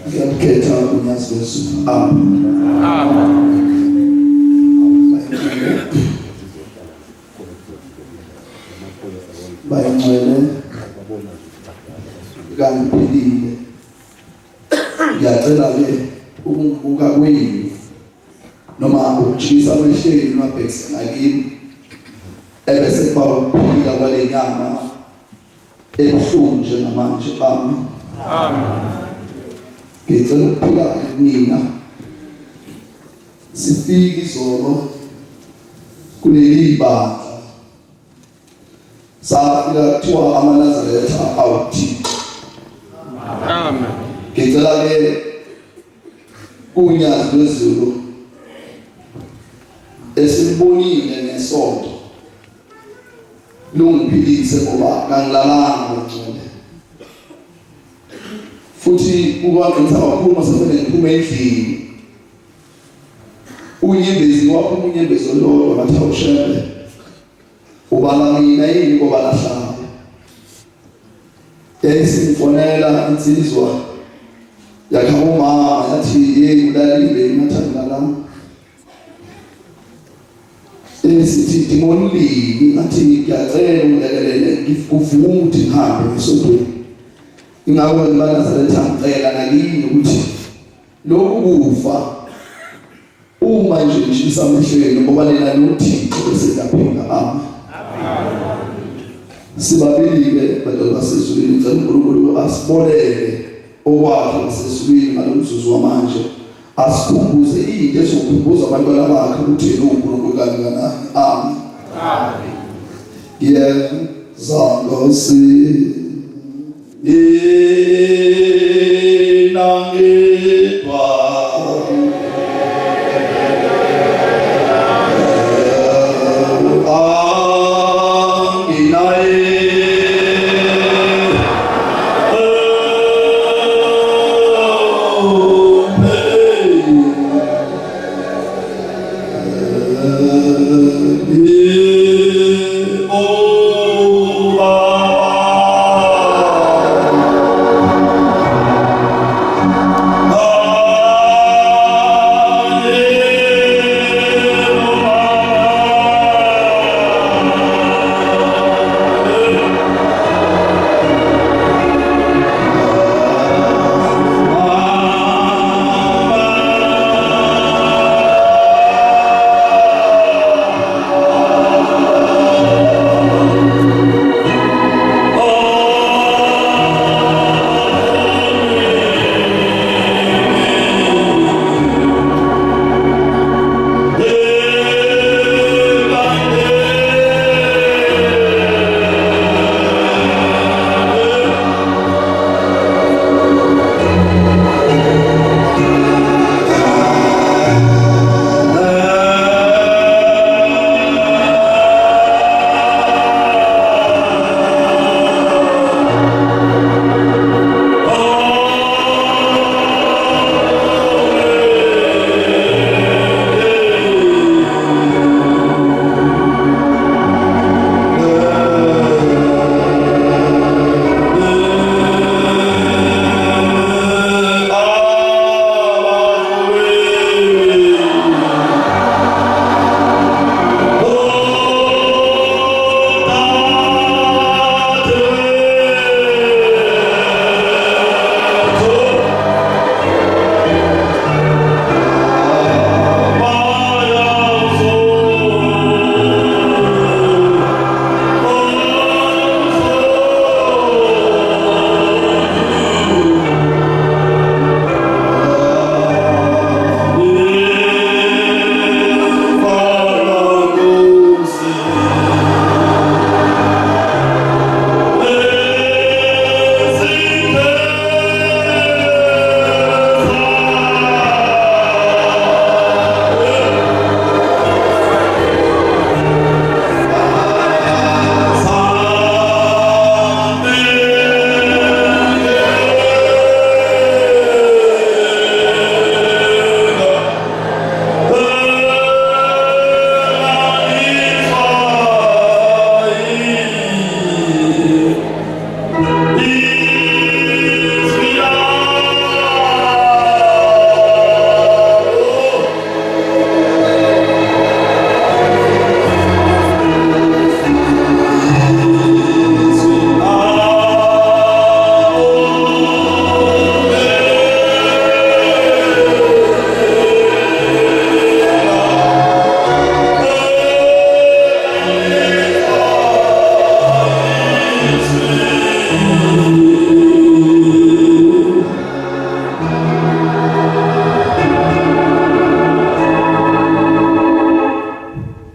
Ngiyakhetha unyazi lwezulu. Amen. Amen. Bayingcwele kangiphilile. Ngiyacela ke ukungibuka kwenu noma ukujikisa kwehleli nibabhekise ngakimi ebese kuba ukuphila kwale nyama ebuhlungu njengamanje. Amen. Amen. Ngicela ukuphila kunina. Sifike izolo kuleli bandla safika kuthiwa amaNazaretha awuThixo. Amen. Ngicela ke kunyazi lwezulu esilibonile ngesonto lungiphilise ngoba kangilalanga ngcwele futhi ukwaqinisa kakhulu masefene ngiphume endlini unyembezi waphuma unyembezi olodwa ngathi awushembe ubala mina yini ngoba lahlala yayisingifonela insizwa yakha umama yathi yeyi ulalile ngathanda lami esithi dimoni lini ngathi ngiyacela ungilekelele ngikuvuma ukuthi ngihambe ngesontweni ingakho ngibanazaretha ngicela nakini ukuthi lokhu kufa uma nje ngishisa amehlweni ngoba nina noThixo bese ngiyaphinda. Amen. Sibabili-ke bantwana basezulwini, ngicela uNkulunkulu asiboleke okwakhe wasezulwini ngalo mzuzu wamanje asikhumbuze into ezokhumbuza abantwana bakhe ukuthi yena uNkulunkulu kangakanani. Amen. Amen. Yeza Nkosi mina ngedwa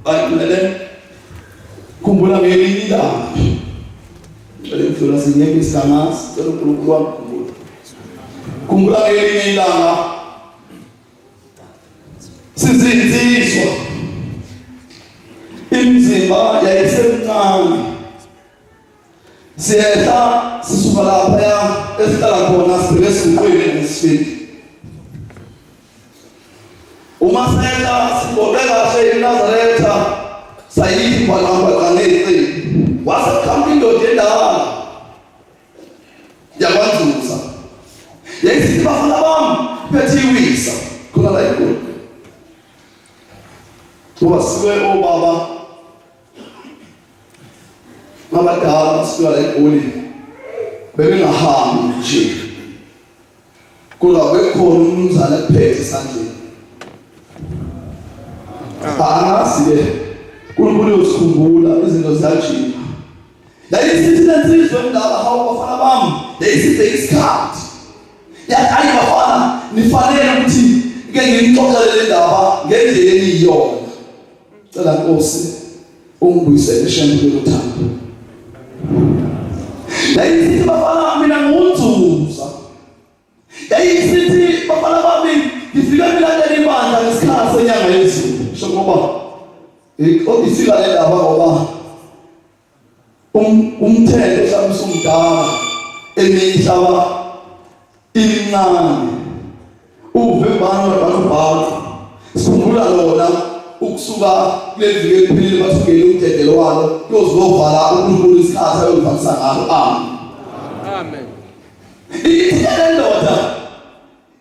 Bayimele khumbula ngelinye ilanga. Ngicela ngidlula sinyeke isigama, sicela uNkulunkulu wamkhumbula. Khumbula ngelinye ilanga sizinsizwa imizimba yayisemncane siyehla sisuka laphaya esihlala khona sibheke esiguqweni ngesifiki uma sehla sigoqe kahle iNazaretha sayithi gwaqangwaqa ngeqembu wase qhamuka indoda endala yakwanzuza yayisithi bafana bami phethe iwisa khona la inkulu ngoba siwe obaba ngabadala basuka la egoli bebengahambi nje kodwa bekhona umnumzane ephethe esandleni angazi-ke uNkulunkulu uyosikhumbula izinto ziyajika yayisithi lensizwa endala hawu bafana bami yayisibheke isikhathi yathi ayi bafana nifanele ukuthi ke nginixoxele le ndaba ngendlela eniyiyona cela nkosi ungibuyisele shembe lelo thando yayisithi bafana mina ngiwunzuza yayisithi bafana bami ngifike mina kuleli bandla ngesikhathi senyanga yezulu sho ngoba ifika le ndaba ngoba Um, umthetho mhlawumbe usumdala eminye ihlaba imincane uvembana wabhalubhalu sikhumbula lona ukusuka kuleli viki eliphelile bathungele umdedelo walo kuyozilovala uNkulunkulu isikhathi ayovalisa ngalo amen amen ithi le ndoda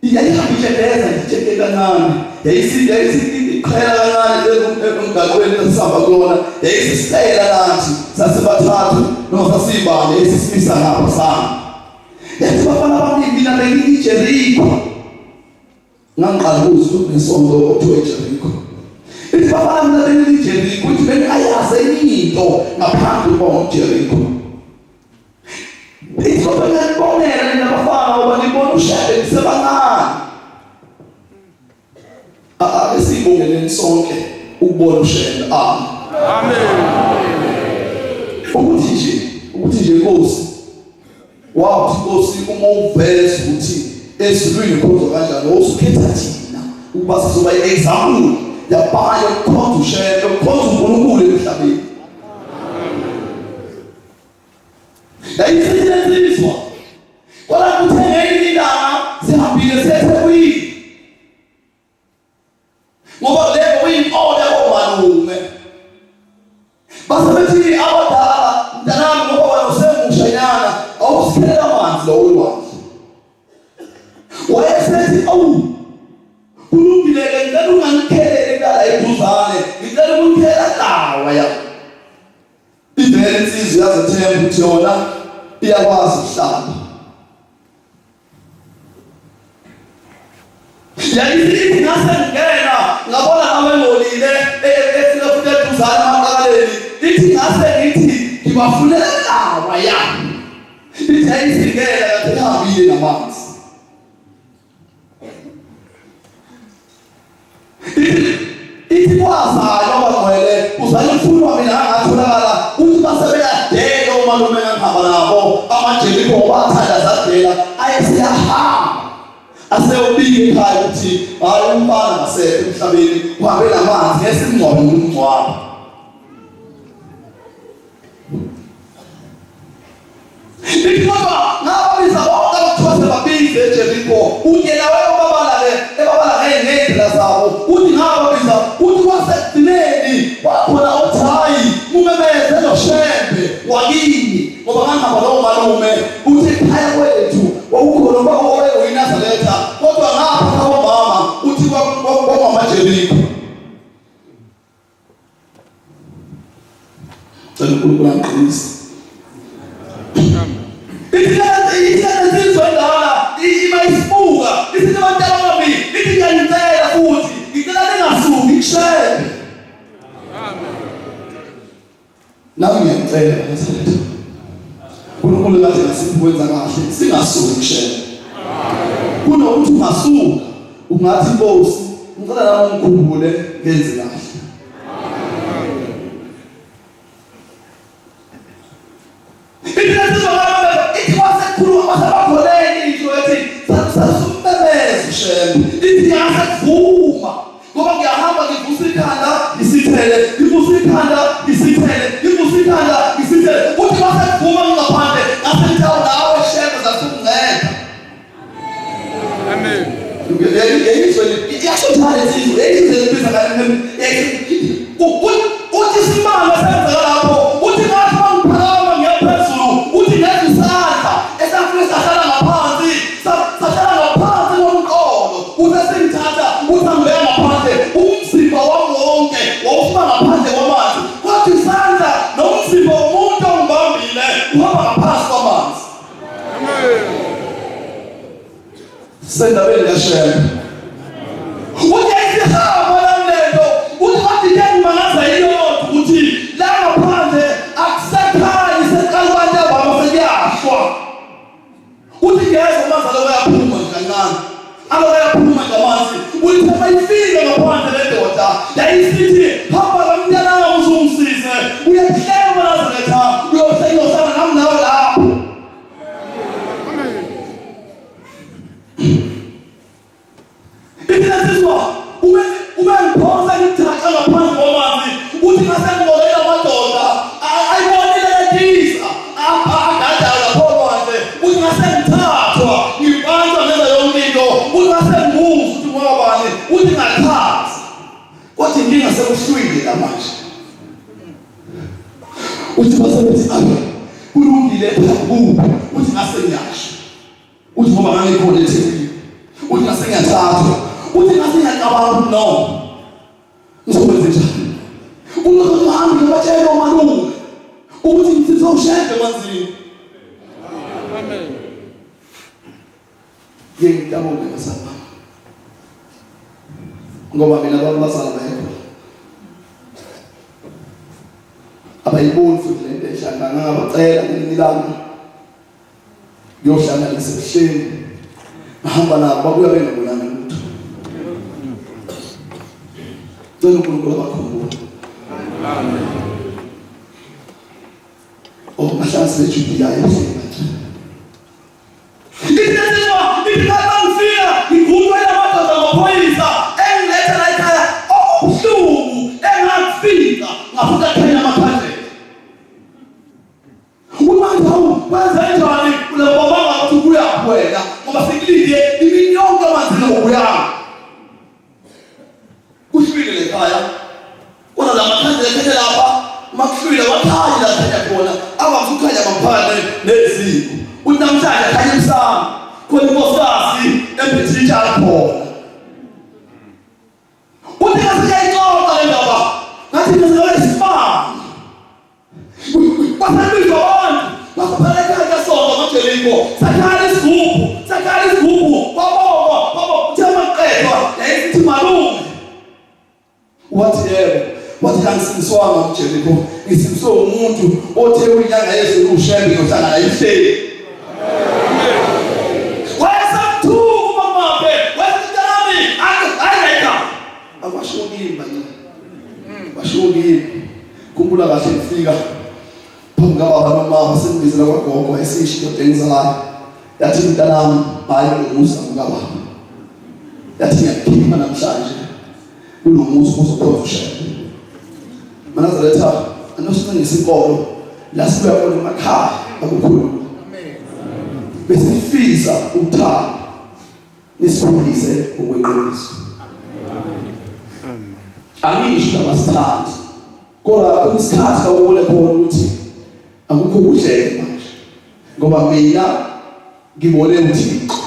Yayihamba itsheleza nje itshele kancane. Yayisithi yayisithi iqhela kancane emgaqweni esihamba kulona. Yayisisicela nathi sasibathathu noma sasibane yayisisimisa ngapha sami. Yathi bafana bami mina bengiyiJeriko. Ngangiqala ukuzwa ukuthi kunesonto okuthiwa iJeriko. Ithi bafana mina bengiyiJeriko ithi bengayazi enye into ngaphandle kokuba nguJeriko. Izobe ngiyakubongela nina bafana ngoba ngibona ushade nisebancane. Ake sibongeleni sonke ukubona ushende. Amen. Amen. Ukuthi nje, ukuthi nje Nkosi wathi Nkosi uma uveza ukuthi ezulwini ukhonzwa kanjani wawusukhetha thina ukuba sizoba i-example yabanye ukukhonza ushende ukukhonza uNkulunkulu emhlabeni. Yayisithi lensizwa kodwa kuthe ngelinye ilanga sihambile siyethekwini ngoba leyo kuyinkolo yakomalume base bethi abadala mntanami ngoba wena usemusha nyana awusikhelela amanzi lowo lwandle wayesethi awu kulungile-ke ngicela ungangikheleli kala eduzane ngicela ukukhela lawa ya Ivele insizwa iyazethemba ukuthi yona iyakwazi ukuhlamba. Yayisithi ngase ngingena ngabona abengolile efika futhi eduzane emaqakaleni ithi ngase ngithi ngibafunela lawa ya ithi yayisingena kathi ihambile namanzi Ithi kwazayo abangcwele uzale kufunwa mina angatholakala uthi base beyadela omalume engangihamba nabo amajeriko ngoba athanda zadela ayeseyahamba aseyobika ekhaya ukuthi hhayi umfana ngasekho emhlabeni uhambe namanzi ngesimngcwabe ngumngcwabo Ithi kodwa ngababiza bonke abakuthiwa sebabize eJeriko uthi yena wayobabala-ke ebabala ngey'ndlela zabo uthi ngababiza uthi kwasekugcineni kwakhona othi hhayi mumemeze noshembe wakini ngoba ngangihamba lowo malume uthi ekhaya kwethu kwakukhona ubaba owayewuyinazaretha kodwa ngapha kabomama uthi kwakungamajeriko Cela uNkulunkulu angiqinise. Ithi insizwa endala ima isibuka ithi abantwana bami ithi ngiyanicela futhi ngicela ningasuki kushembe. Amen. Nami ngiyacela Nazaretha. uNkulunkulu ngathi ngasiphi wenza kahle singasuki kushela. Kunokuthi ungasuka ungathi Nkosi ngicela nami ungikhumbule ngenze kahle. Ithi kwasekhuluma kwasebakhoneni isho ethi sasummemeza uShembe. Ithi yasekuvuma ngoba ngiyahamba ngivusa ikhanda ngisithele, ngivusa ikhanda ngisithele, ngivusa ikhanda ngisithele. Uthi kwasekuvuma ngingaphandle ngase ngithi awu nawe Shembe zasunginceda. Amen. Yayizwe yasho njalo insizwa, yayizwe libiza ngale uthi isimanga senzeka lapho uthi ngathi mangiphakama ngiya phezulu uthi ngenza isandla esafike sahlala ngaphansi sahlala ngaphansi komqolo uthi esingithatha uthi angibeka ngaphandle umzimba wami wonke wawufika ngaphandle kwamanzi kodwa isandla nomzimba womuntu ongibambile uhamba ngaphansi kwamanzi. Sendabeni kaShembe. Uthi ayisihamba lento, uthi kodwa into engimangaza iyodwa ukuthi la ngaphandle akusekhanyi seqala abantu abama sekuyahlwa. Uthi ngezwa amanzi aloku ayaphuma nje kancane. Aloku ayaphuma nje amanzi. Uthi mayifika ngaphandle le ndoda yayisithi hamba kamntanami uzungisize. Uyakuhleka uMaNazaretha uyohlala nami nawe lapho. Ithi ube ube ngiphonsa ngithaqa ngaphansi kwamanzi uthi ngase ngibonela amadoda ayibonile lentisa agada lapho olwandle uthi ngase ngithathwa ngibantwa ngenza yonke into uthi ngase ngibuza ukuthi ngwabani uthi ngachaza kodwa inkinga sekuhlwile la manje uthi basebethi abe kulungile kuphi uthi ngase ngiyasho uthi ngoba ngangikhona eThekwini uthi ngase ngiyathathwa uthi ngase ngiyacabanga ukuthi no ngizokwenza njani unokuthi uhambe ubatshele omalume ukuthi ngithize ushembe manzini. Amen. Ngiyintabonke ngesaba ngoba mina abantu bazala bayekho abayiboni futhi lento ehlangana ngangabacela ngelinye ilanga ngiyohlala nasebuhleni ngahamba nabo babuya bengabonanga lutho. Cela uNkulunkulu abakhumbule. Amen. Oh, mahlala sibejudiya ebuhleni manje. Ithi ithi ngifika ngigulwe amadoda amaphoyisa engiletha la ekhaya okubuhlungu engakufika ngafika khanya amakhandlela. Umanje hawu wenze njani ulababanga ukuthi ubuyaphi wena ngoba sikulinde imini yonke amanzini ubuyaphi. Kuhlwile lekhaya kodwa la makhandlela ekhanya lapha makuhlwile wakhanya la khanya khona abakukhanya maphakathi neziko uthi namhlanje khanya emsamo khona inkosikazi ephethe itshala khona uthi ngasiyayixoxa le ndaba ngathi ngizole isibani Kwasebizwa abantu bakuphela ekhaya kasonto maJeriko sakhala isigubhu sakhala isigubhu kwabongwa kwabo kuthe maqedwa yayisithi malume wathi yebo wathi kangisindiswanga uJeriko ngisindiswe umuntu othe uyinyanga yezulu uShembe ngiyohlangana ebuhleni wayesamthuka umamakhe wayethi mntanami ayeka akwashiwo kimi bancane Bashiwo kimi. Khumbula kahle ngifika phambi kababa nomama sengibizela kwagogo esisho indoda engizalayo. Yathi mntanami hayi umusa kababa. Yathi ngiyakukhipha namhlanje kulo muzi uzokhona ushela. Manazaretha anosinqengisa inkolo la sibuya khona emakhaya akukhulu. Besifisa uthando nisifundise ngokweqiniso. Angisho abasithandi kodwa kunesikhathi la ubone khona ukuthi akukho kuhle manje ngoba mina ngibone uThixo.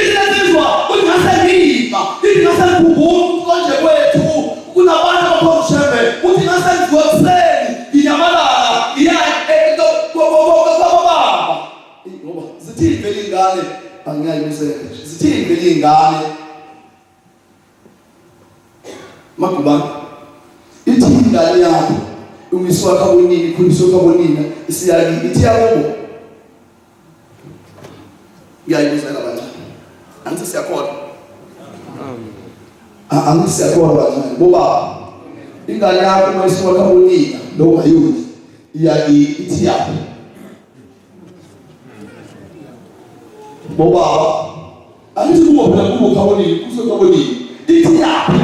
Insizwa uthi ngase ngifa, ithi ngase ngikhumbula konje kwethu kunabantu abakhona uShembe, uthi ngase ngivuka ekuseni nginyamalala ngiya kwababa. Ngoba zithini vele iy'ngane angiyayibuseka nje, zithini vele iy'ngane Magubane ithi ingane yakho Umisi wakho abonini, ikhuliswe kwabonina, isiyakini, ithi yakubo. Ngiyayibuzela bancane. Angithi siyakholwa. Angithi siyakholwa bancane. Bobaba. Ingane yakho uma isuka kwabonina, lo ungayondli, iyakini, ithi yaphi? Bobaba. Angithi kubo phela kubo khabonini, kuso khabonini. Ithi yaphi?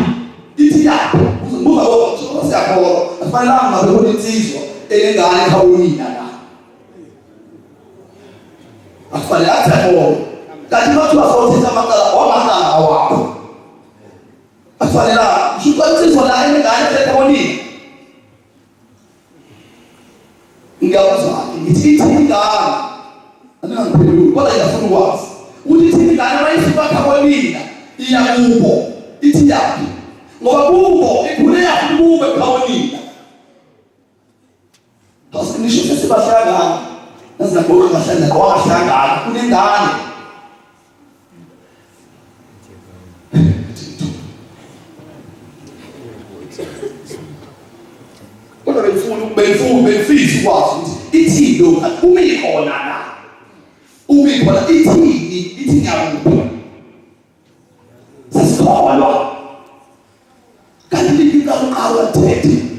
Ithi yaphi? Uzobuza bo, siyakholwa. Afanelanga ngabe khona insizwa enengane khabonina la. Akufanele athi yabona. Kanti bathiwa sothetha amacala wamacala awakho. Afanelanga. Kusho ukuthi insizwa la enengane khabonina. Ngiyakuzwa ngithi ithini ingane aningangiphenduli kodwa ngiyafuna ukwazi ukuthi ithini ingane uma isuka khabonina iya kubo ithi yaphi ngoba kubo ikhule yaphi kubo ekhabonina ngisho sesibahlangana nazinagqoka kahle nagqoka kahle kunengane Kodwa bengifuna bengifuna bengifisa ukwazi ukuthi ithini lo uma ikhona la. Uma ikhona ithini ithi ngiyakuphi. Sesikholwa. Kanti liphi iqala lithethe.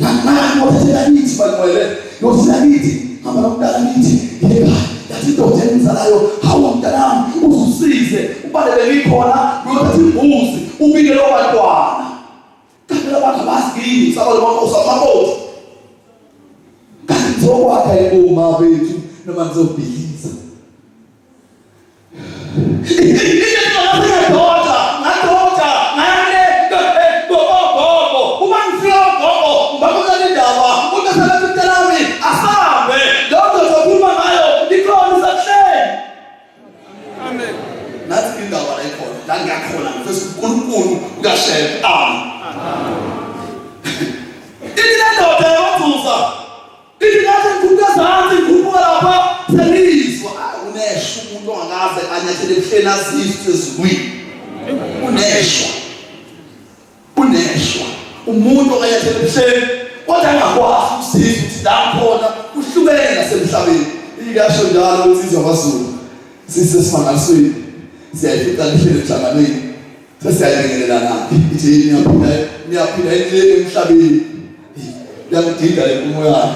Ngani ngothethela kithi bangcwele yothela kithi hamba nomntana kithi yeka yathi indoda engizalayo hawu mntanami uzusize ubalele ngikhona uyothatha imbuzi ubike lo bantwana kanti labantu abazi kini sabalo makhosi amakoti kanti ngizokwakha ingoma bethu noma ngizobhiliza Kashembe amen. Ithi le ndoda yabavusa Ithi ngathi ngikhuphuka ezansi ngikhuphuka lapha sengizwa ah, uneshwa umuntu ongakaze anyathele ebuhleni azizwe ezulwini. Uneshwa. Uneshwa. Umuntu onganyathele ebuhleni kodwa angakwazi ukusizwa ukuthi la khona kuhlukene nasemhlabeni. Iyasho njalo insizwa kwaZulu. Sisesimangalisweni. Siyayifica lihlele emhlanganweni. Sesiyayibingelelana ithi niyaphila niyaphila endleleni emhlabeni. Iyangidida le nkulumo yayo.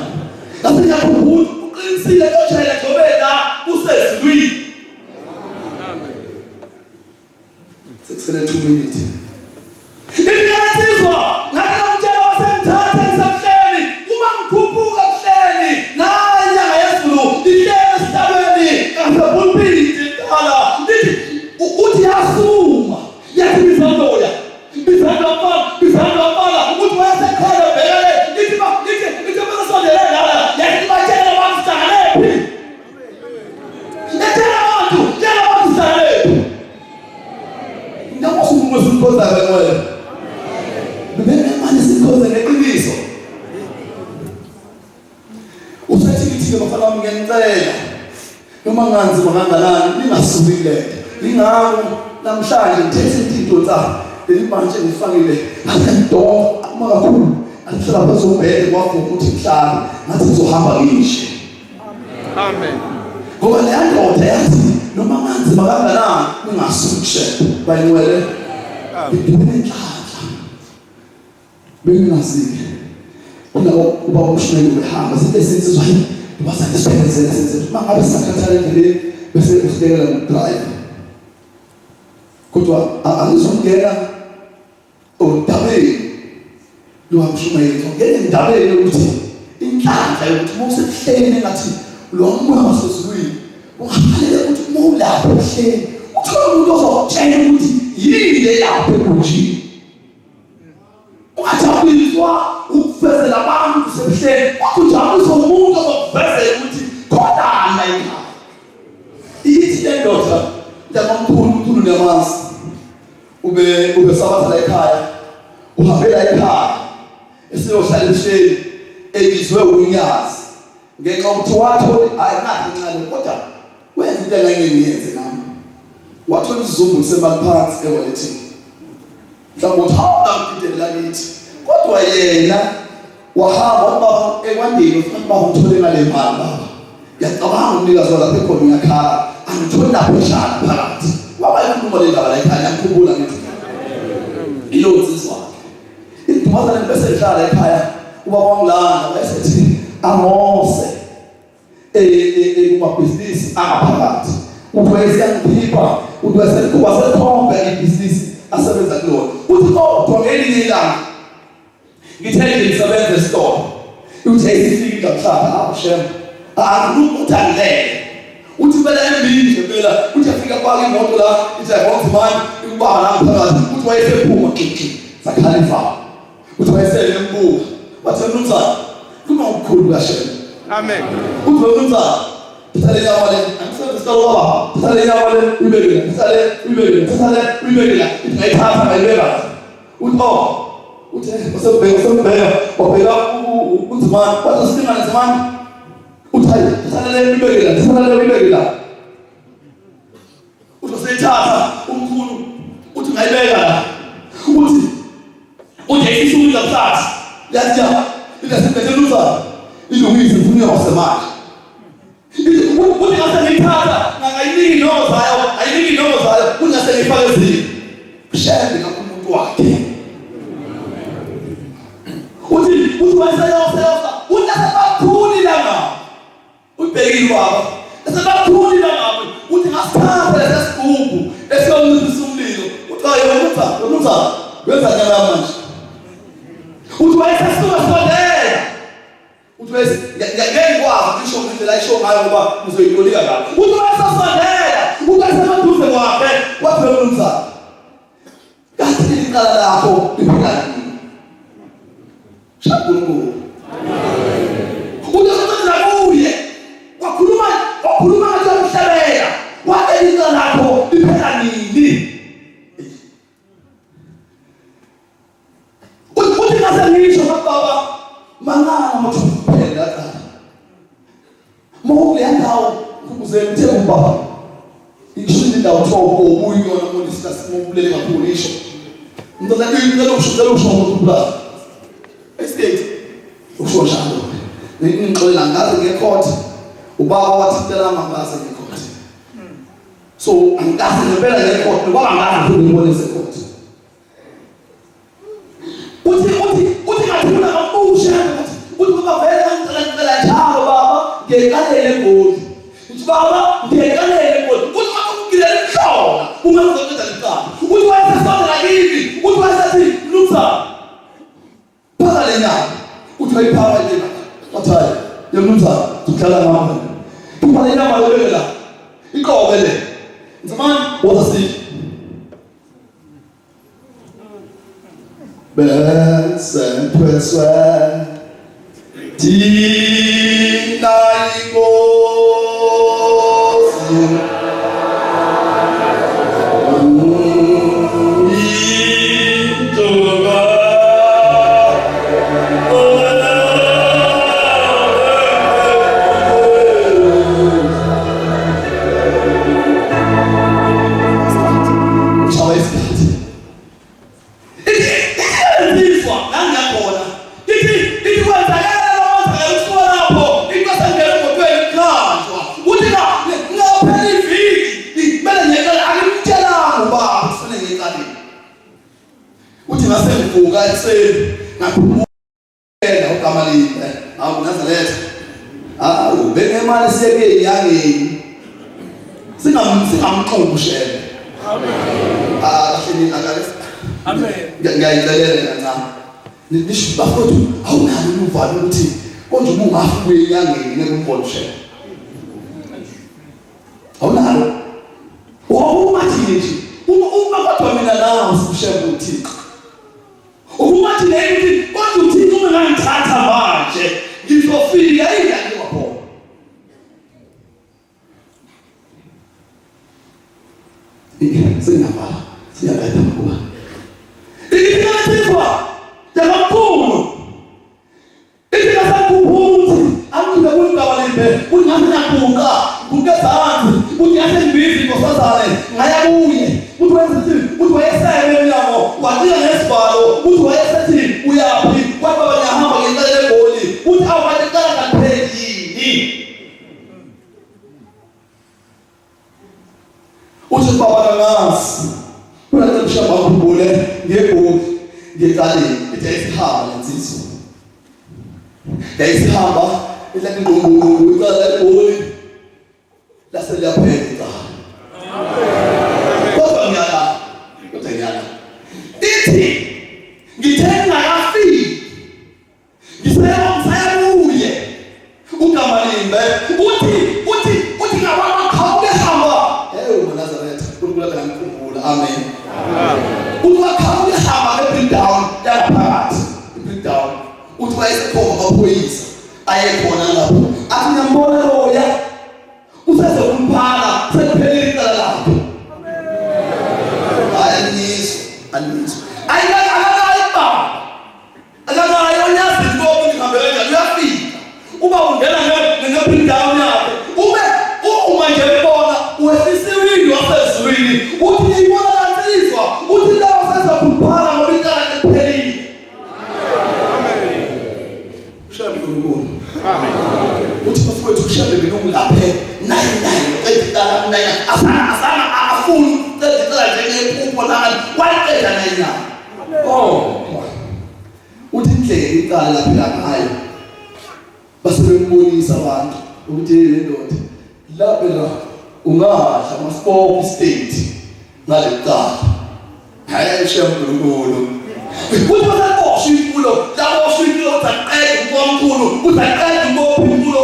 Ngase ngiyakhumbula uqinisile koshayela njengoba la usezulwini. Amen. Sekusele 2 minutes. Insizwa ngathi ngamtshela wasemthatha ngisemhleni uma ngikhuphuka kuhleni nayi inyanga yezulu ihleli esihlalweni ngasepulpiti mdala lithi uthi yasukuma yathi bizandoya bizandofana bizandofana ukuthi wayesekhona bhekele lithi lithi lithi basondele lana yathi batshela abantu sihlanganephi Etshela abantu tshela abantu sihlanganephi Ngiyakwazi umuntu osimkhonza kancane. Bebe manje simkhonza ngeqiniso. Usethi kithi bafana bami ngiyanicela. Noma nganzima kanganani ningasuki kulento. Ingakho namhlanje ngithethe into tsa leli manje ngifakile ngathi ngidonga uma kakhulu angihlala phezu kombhede kwavuma ukuthi ngihlale ngathi ngizohamba ngishe. Amen. Ngoba leya ndoda yathi noma manzima kanganani ungasuki kushepha bayinwele ngidube nenhlanhla bengingazi una uba umshumeli ubehamba sithe sinsizwa basathi siphelezele senze uma ngabe sisakhathala endleleni bese usilekelela ngokudrive kodwa angizongena Odabeni lwamshumayeli ngene endabeni yokuthi inhlanhla yokuthi uma usebuhleni engathi lo moya wasezulwini ungafanele ukuthi uma ulapho ebuhleni uthole umuntu ozokutshela ukuthi yini le lapho egunjini ungajabuliswa ukuvezela abantu usebuhleni kodwa ujabuliswa umuntu ozokuvezela ukuthi khonani la ekhaya ithi le ndoda yamamkhulu umkhulu niyamazi ube ubesabatha la ekhaya uhambela ekhaya esiyohlala ebuhleni ebizwe unyazi ngenxa yokuthi wathola hayi nakho incane kodwa wenza into engeke ngiyenze nami wathola isizumbulu semali phansi ewalethini mhlawumbe uthi hawu ngidele lakithi kodwa Kodwa yena wahamba wathi baba ekwandeni ufuna baba ngithole ngale mali baba. Ngiyacabanga umnikazi walapha ekhona uyakhala angitholi lapho eshana phakathi. Waba ikhuluma le ndaba la ekhaya ngiyakhumbula ngithi. Ilo nsizwa. Idumazane bese ihlala ekhaya ubaba wangilanda wayesethi amose kumabhizinisi angaphakathi uthi wayeseyangikhipha uthi wayeseqhuba selikhombe ibhizinisi asebenza kulona uthi kodwa ngelinye ilanga ngithe nje ngisebenza esitolo uthi ayifika indaba hawu shem akuthi angilele uthi impela embili nje impela uthi afika kwake imoto la ithi ayibonza imali ikubamba la phakathi uthi wayesephuma xixi sakhala ivalo Uthi wayesele embuka. Wathi mnumzane, kuma ukukhulu kaShembe. Amen. Uthi mnumzane, thatha le nyama le, angisebenzi isitolo baba. Thatha le nyama le, uyibeke la. Thatha le, uyibeke la. Thatha le, uyibeke la. Ithi ngayithatha ngayibeka la. Uthi oh, uthi usembheka usembheka wabheka uNzimane, wathi usilingane Nzimane. Uthi hayi, thatha le uyibeke la, thatha le uyibeke la. Uzoseyithatha umkhulu uthi ngayibeka la. Uthi uthi isisuku kusasa. Yathi ya ingasibethe luza. Ilungise ifuna yose manje. Uthi ngase ngiyithatha ngayiniki inomo zayo, ayiniki inomo zayo, uthi ngase ngiyifake eziko. Shembe umuntu wakhe. Uthi uthi wayeseyoseyosa, uthi asebakhuli langa. Ubhekile ubaba. Esebakhuli langabe uthi ngasithatha lesi sigubhu esiyonciphisa umlilo. Uthi hayi wena wena wenza njani manje? Uthi wayesesuka sondela. Uthi wayese ngeke ngikwazi ukusho indlela ayisho ngayo ngoba ngizoyitolika kabi. Uthi wayesesondela, uthi wayesemaduze kwakhe, wathi lo mnumzane. Kathi icala lakho liphela nini? Shankulunkulu. Uzosebenza kuye. Wakhuluma wakhuluma ngathi umhlabela. Wathi icala lakho liphela nini? Uthi ngase ngisho baba mangala motho kuphela la. Mawukuleya ndawo ukuze ngithe ubaba ishini indawo kuthiwa ubuyi kuyona umuntu isikasimbulele kakhulu isho. Ngicela ngicela usho ngicela usho ngokuphula. Estate usho njalo. Ngixolela ngaze ngecourt ubaba wathi ngicela mangaze ngecourt. So angikaze ngempela ngecourt ngoba angazi futhi ngibone secourt. Uthi uthi uthi ngathula ngamusha uthi uthi baba vele ngicela ngicela njalo baba ngiyeqalele egoli. Uthi baba ngiyeqalele egoli. Uthi uma ungilele mhlola uma uzoqeda licala. Uthi wayesesondela kimi uthi wayesethi mnumzane phaka le nyama. Uthi wayiphaka le nyama. Wathi hayi ye mnumzane udlala ngami. Phupha le nyama lebeke la. Iqobe le. Nzimani woza sidle. Bese thina inkosi Ngishaya isikhathi. Ithi insizwa ngangiyakhona. Ithi ithi kwenzakala kwenzakala kusuka lapho into esengena emotweni kuhanjwa. Uthi la ngaphela iviki kumele ngiyecela angimtshelanga ubaba kufanele ngiyeqaleni. Uthi ngase ngivuka ekuseni ngakhuluma Yena ugama lihle. Hawu Nazaretha. Hawu benemali siyeke enyangeni. Singam singamxubu shebe. Amen. Ah kahle nina kahle. Amen. Ngiyayicelela kancane. Nisho bafowethu awunalo uvalo ukuthi konje uma ungafa uye enyangeni ngeke umbone shebe. Awunalo. Wawuma thini nje. Uma uma kodwa mina nawe sikushebe uThixo. Ukuba thina ukuthi kodwa uThixo uma ngangithatha manje ngizofika ingane wakhona. Singabala siyaqeda kuba. Ithi yamakhulu Ithi ngasakuphuma ukuthi angidle kuyindaba limbe kuthi ngase ngiyaguqa guqa ezansi kuthi ngase ngibiza inkosazane ngaya kuye kuthi wayesethi kuthi wayeseme emnyango wacika ngesibalo kuthi wayesethi Uyaphi? Kwathi baba ngiyahamba ngicela eGoli. Uthi awu kanti icala kalipheli yini? Uthi baba kangazi. Kunalento mshamba ngikhumbule ngeGoli ngecaleni. Ithi ayisihamba lensizwa. Yayisihamba ithi ngqungqungqungu icala eGoli. Lase liyaphela icala. Kodwa ngiyala. Kodwa ngiyala. Ithi ngithe ngingakafiki ngisaya kuye ugama limbe uthi uthi uthi ngabaqhamuke hamba hey uMnazaretha uNkulunkulu akangikhumbula amen uthi waqhamuke hamba nge-breakdown yangaphakathi i-breakdown uthi wayesekhomba amaphoyisa ayekhona lapho athi ngiyambona loya usezokumphana sekuphelile icala lakhe hayi anizwa anizwa ayikakayi baba akakayi onyazi konke ngihambe kanjani uyafika uba ungena nge-breakdown yakhe ube uma nje ebona wehlisa iwindi wasezulwini uthi ngiyibona kansizwa uthi lawo sezokumphana ngoba icala liphelile. Ushaya uNkulunkulu. Amen. Uthi bafowethu ushaya mina ungilaphe nine nine qeda icala nine asana asana afuni qeda icala njengephupho nani waliqeda nine nine. Oh. Uthi indlela icala laphila ngayo base bembonisa abantu ukuthi le ndoda la phela ungadla masibophe state ngalecala hayi shem uNkulunkulu uthi basaboshwa inkulo laboshwa inkulo uthi aqede umkhulu uthi aqede umbophi inkulo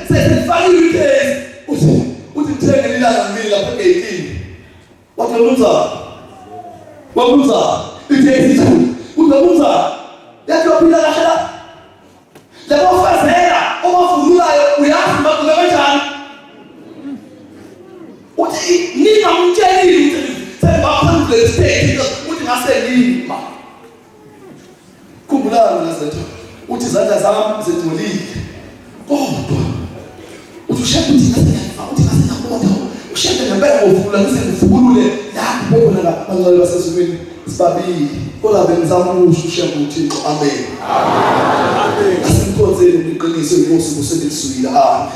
sesifakiwe icase uthi uthi ngithenge ilanga ngimile lapha egeyitini wathi mnumzana wamnumzana ithe isithuli uthi mnumzana yathi waphila kahle la Labo fezela obavunulayo uyazi bagqoke kanjani? Uthi ningamtshelile ukuthi sengibaphendule state uthi ngase ngima. Khumbulani Nazaretha uthi izandla zami zingcolile. Kodwa uthi ushembe uthi ngase ngiyafaka uthi ngase ngiyabona ushembe ngempela ngovula ngize ngivulule la bebona la bangcwele basezulwini sibabili kodwa bengizama ukusho ushembe uThixo amen amen asimkhonzeni iqiniso inkosi kuseliswile amen.